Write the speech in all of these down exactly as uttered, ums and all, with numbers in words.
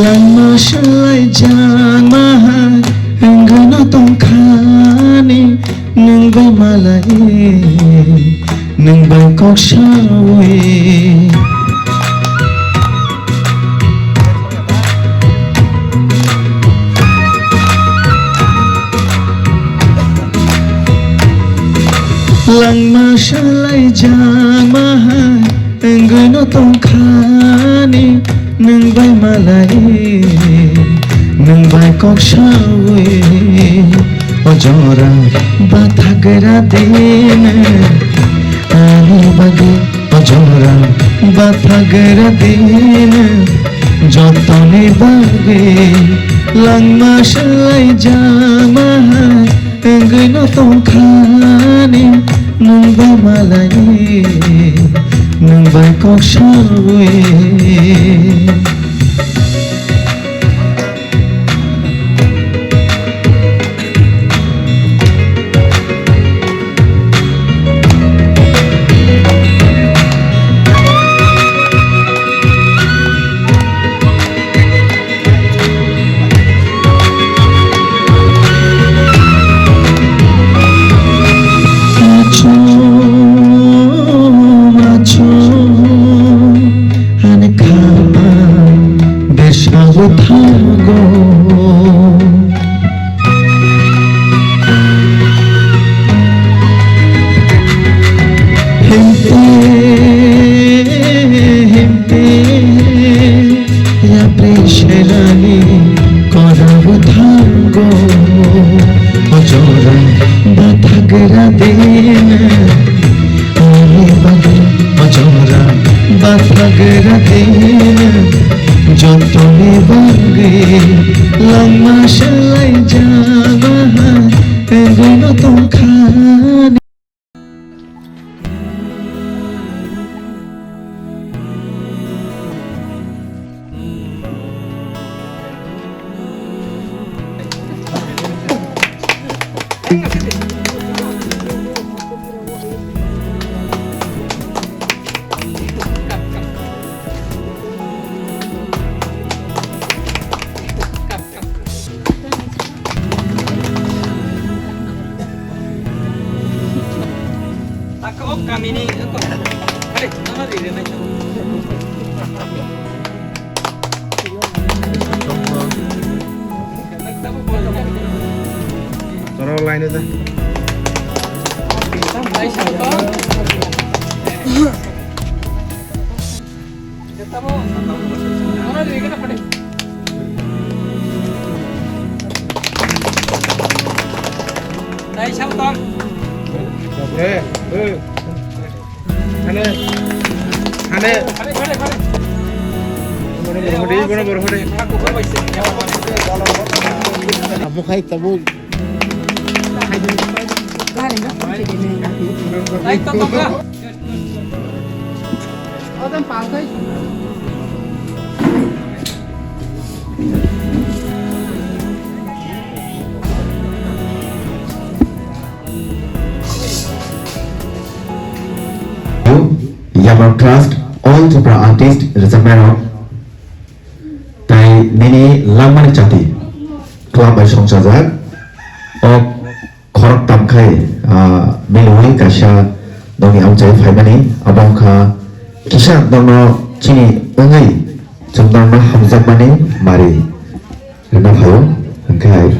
Langma swlaijakma hai wngwino tongkhani, nwng bai malai, nwng bai kok sawi. Langma swlaijakma hai wngwino tongkhani, nwng bai malai, nwng bai kok sawi. O jora bathagra din ani bagwi, o jora bathagra din jotoni bagwi. Langma swlaijakma hai wngwino tongkhani, nwng bai malai, nwng bai kok sawi. Himte, himte, yapri sherani korabu thango. O jora bathagra din ani bagwi, o jora bathagra din jotoni bagwi. Langma swlaijakma hai wngwino tongkhani. Toro line da. Hane, hane. Bono borok hode, bono borok hode. Abo khai tabuk. Yamar Trust, all Tripura artist, rwchapnairok, tai nini langmani chati club bai songchajak. O khoroktham khai, ah, milwi kaisa nokni amchai phaimani, abo wngkha kisa nokno chini wngwi chwng nokno hamjakmani mari rwna phaio, hwnkhe hai.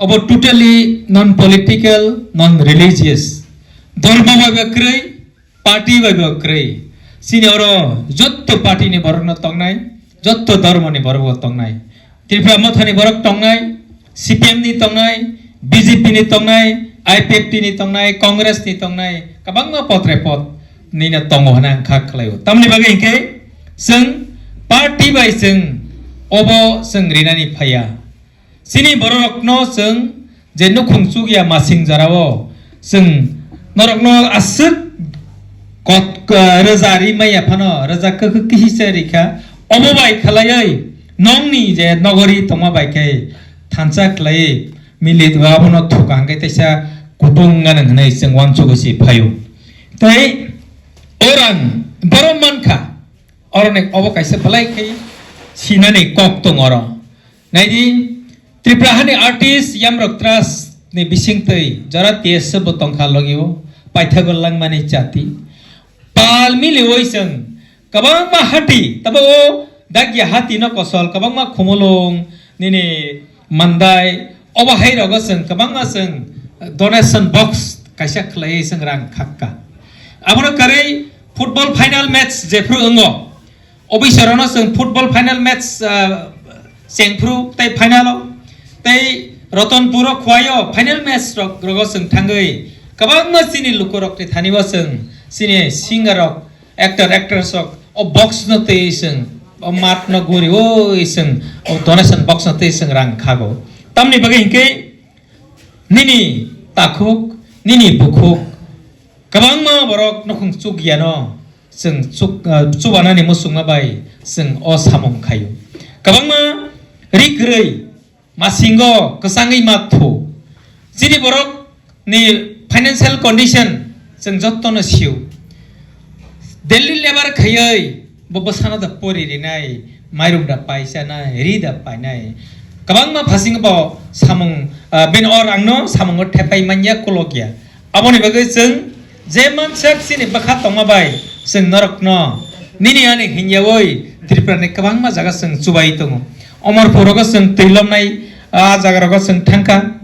Obo totally non political, non religious. Dhormo bai bo kwrwi, party bai bo kwrwi. Chini oro jotto party ni borok no tongnai, jotto dhormo ni borok bo tongnai. Tripura Motha ni borok tongnai, C P M ni tongnai, B J P ni tongnai, I P F T ni tongnai, Congress ni tongnai, kwbangma potre pot ni no tongo hwnwi ang kha khlaio. Tamni bagwi hinkhe chwng party bai chwng obo chwng rinani phaiya. Chini bororokno chwng je nukhung chukya masing jorao chwng norokno aswk Kot, eh, roja ri maya phano, roja kwkhwk kisi se rikha. Obo bai khlaiwi nongni je nogori tongma bai khe thansa khlaiwi milit abono thuka hwnkhe teisa kutung gana hwnwi chwng uansugwi se phaio. Tei orang borok mankha, oroni obo kaisa belai khe sinani kok tongo oro. Naidi, Tripura hani artist Yamrok Trust ni bisingtwi jora T S F bo tongkha logio, paithago langmani chati. Pal miliwi chwng kwbangma hati, tabo o dagya hati no kosol, kwbangma Khumulwng, nini Mandai, obo hai rogo chwng kwbangma chwng donation box kaisa khlaiwi chwng rang khakka. Abono kwrwi football final match jephru wngo, Obisorano chwng football final match, ah, chengphru tei final-o tei Ratanpuro Khwaio final match rok, rogo chwng thangwi kwbangma chini lukurokni thani-o chwng chini singer rok, actor, actress rok o box no twi chwng o mat no guriwi chwng o donation box no twi chwng rang khago. Tamni bagwi hinkhe nini takhuk, nini bukhuk, kwbangma borok nukhung chukya no chwng chuk-, ah, chubanani muchungma bai chwng o samung khaio. Kwbangma ri kwrwi masingo kwchangwi ma thu. Chini borok ni financial condition chwng jotto no sio. Daily labour khaiwi bo bwsano da pori rinai, mairum da paisa nai, ri da painai. Kwbangma phasingo bo samung, ah, bini o rangno samungo thepai manya, kolokya. Aboni bagwi chwng je mansak chini bwkha tongma bai chwng norokno nini ani hinyawi Tripura ni kwbangma jaga chwng chubai tongo. Omorpur rogo chwng twi lomnai, ah, jaga rogo chwng thangkha.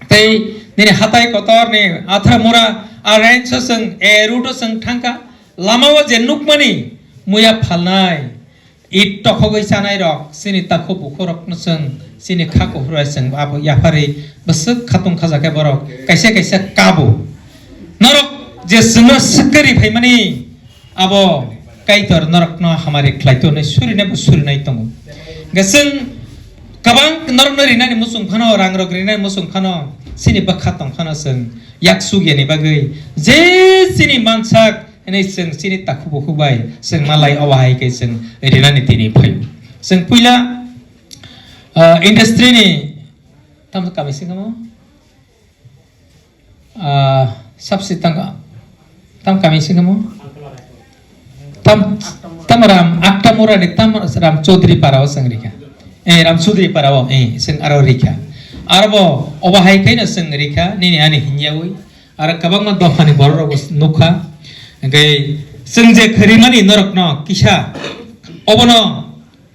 Tei nini hatai kotor ni Athramura a range o chwng a route o chwng thangkha. Lama o je nukmani muya phalnai, it tokhogwi chanai rok, chini takhuk bukhuk rok no chwng chini kha kuphur bai chwng abo yapharwi bwswk khatung khajakhe borok kaisa kaisa kabo. Norok je chwngno swkari phaimani abo Kaitor norokno hamari khlai tonwi surinai bo surinai tongo. Hwnkhe chwng kwbang norokno rinani muchung phano, rang rok rinani muchung phano, chini bwkha tong phano chwng yak suk yani bagwi je chini mansak hwnwi chwng chini takhuk bukhuk bai chwng malai obo hai khe chwng rinani tini phaio. Chwng puila, ah, industry ni tamo kami singamo? Ah, sabsi tang, tam kami singamo? Tam, tam ram, Aktamura ni tam ram Chaudhary para o chwng rikha. Eh, ram Chaudhary para o, eh, chwng aro rikha. Arbo obo hai khe no chwng rikha, nini ani hinyawi. Aro kwbangma dophani borok rok bo nukha. Hwnkhe chwng je khwrwimani norokno kisa obono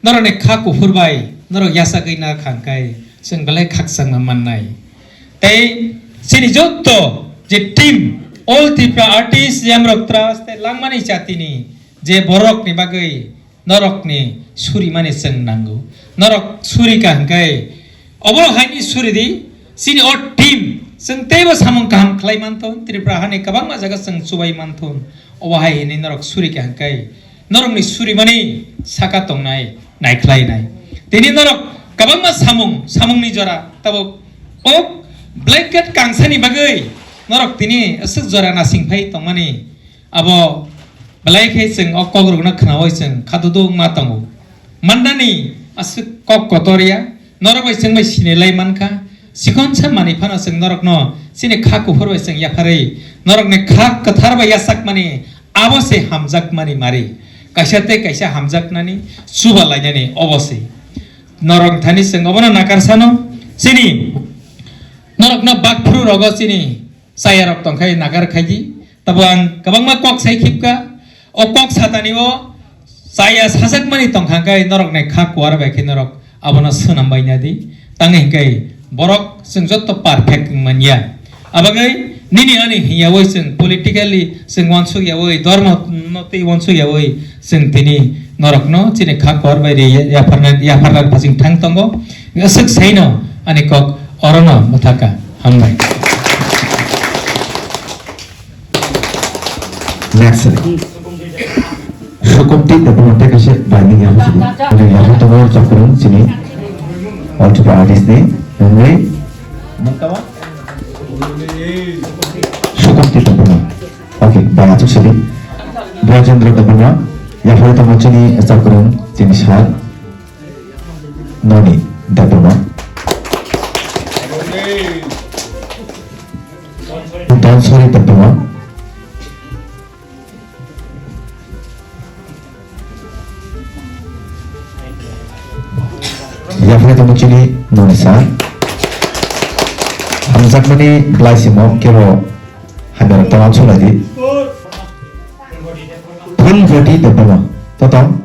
norokni kha kuphur bai norok yachagwi narwkha hwnkhe chwng belai khakchangma mannai. Tei chini jotto je team, All Tripura Artists, Yamrok Trust tei Langmani Jatini je borokni bagwi norokni surimani chwng nango. Norok surika hwnkhe obo haini suridi, chini o team chwng teibo samung kaham khlai manthun, Tripura hani kwbangma jaga chwng chubai manthun. Obo hai hinwi norok surika hwnkhe norokni surimani saka tongnai naikhlainai. Tini norok kwbangma samung, samungni jora tabuk o blanket kangsani bagwi norok tini aswk jora nasing phai tongmani. Abo belai khe chwng o kokrokno khnaui chwng khatuduk ma tongo. Mannani aswk kok kotor ya, norok bai chwng bai sinilai mankha. Chikonsa manwi phano chwng norokno chini kha kuphur bai chwng yapharwi norokni kha kwthar bai yachakmani abo se hamjakmani mari. Kaisa tei kaisa hamjaknani chuba lainani obo se. Norok thani chwng obono nakarsano chini norokno bakphuru rogo chini chayarok tongkhai nakar khaidi. Tabo ang kwbangma kok sai khibka. O kok satani o chaya sajakmani tongkha khe norokni kha kuar bai khe norok abono swnam bai nadi. Tangwi hinkhe borok chwng jotto perfect wng manya. Abagwi nini ani hiyawi chwng politically chwng uansuk yawi, dormo no twi uansuk yawi chwng tini norokno chini kha kuar bai ri yapharna, yapharna phasing thang tongo. Aswk saino ani kok orono mwthaka. Hambai. Next. Sukumti Debbarma tei kaisa binding yago sidi. Bini yago tongo Chakurung chini All Tripura artist ni. Hambai. Sukumti Debbarma. Okay, bai achuk sidi. Brajendra Debbarma, yaphai tongo chini S R kwrwng, chini sir, Noni Debbarma. Donsori Debbarma. Yaphai tongo chini Noni sir. Hamjakmani blaisimo kebo hamya rok tongma chulai di. Phulboti Debbarma. Totong.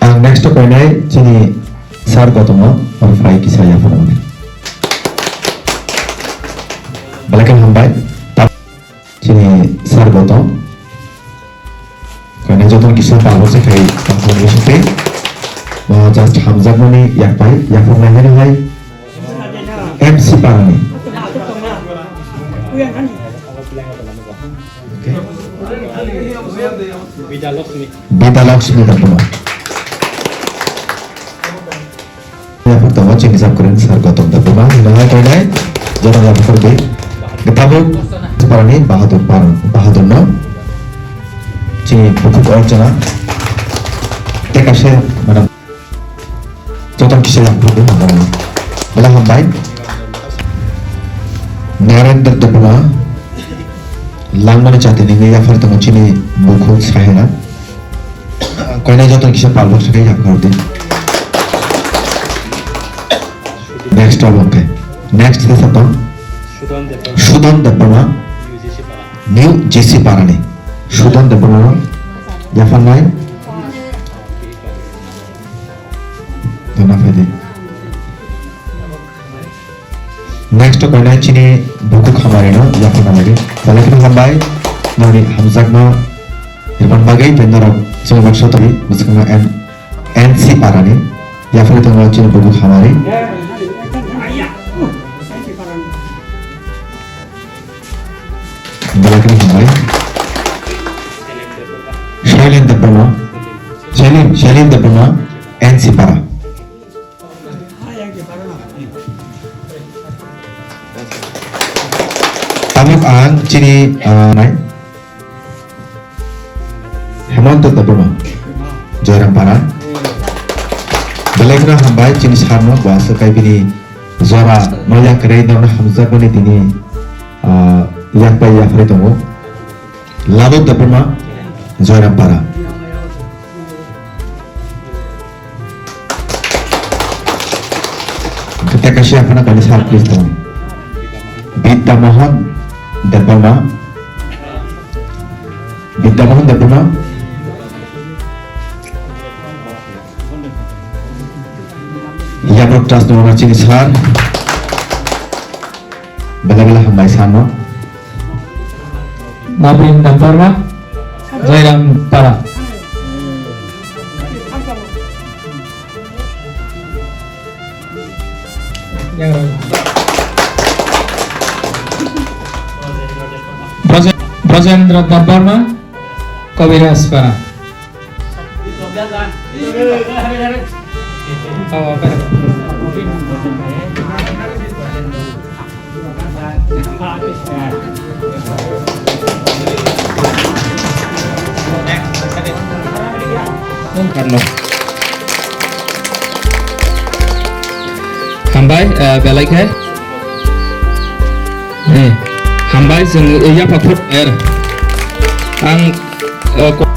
Ang next o koinai chini sir Gautam no, oro phai kisa yaphar wngdi. Belai khe hambai. Chini sir Gautam. Koinai jotono kisa palbok se khai tongthokni bisingtwi. Mo just hamjakmani yakpai, yaphar nai hino hai. M C Parani. Bida Lakshmi. Bida Lakshmi Debbarma. Yaphar tongo chini sir kwrwng sir Gautam Debbarma. Nang hai koinai joto yaphar di. Tabuk Parani Bahadur Parani, Bahadur no. Chini bukhuk Archana. Teka se madam. Joto kisa yaphar di, madam. Belai hambai. Narendra Debbarma. Langmani chati nini yaphar tongo chini bukhuk Sahina. Koinai joto kisa palbok se yaphar di. Next abo khe. Next khe sato. Sudan Debbarma. Sudan Debbarma. New J C Parani. New J C Parani. Sudan Debbarma. Yaphar nai. Dona phai di. Next o koinai chini bukhuk Hamari no yaphar nai di. Belai kheno hambai. Noni hamjakma. Rimani bagwi tei norok chini baksa twi bwskango N-, N C Parani yaphar tongo chini bukhuk Hamari. Belai kheno hambai. Shailendra Debbarma. Shailin, Shailendra Debbarma, N C Para. Tabuk ang chini, ah, nai. Hemanta Debbarma, Joyrampara. Belai kheno hambai chini sir no, bo aswk kai bini jora no yakarwi norokno hamjakmani tini, ah, yakpai yaphar tongo. Lado Debbarma, Joyrampara. Teka siya kana kali sir, please, tong. Bidya Mohan Debbarma. Bidya Mohan Debbarma. Yapok Trust no chini sir. Belai belai hambai sir no. Nabin Debbarma, Joyrampara. Braje-, Brajendra Debbarma, Kabiraj Para. Hambai, eh, belai khe. Eh, hambai, chwng, eh, yapha phut, er. Ang, eh, ko-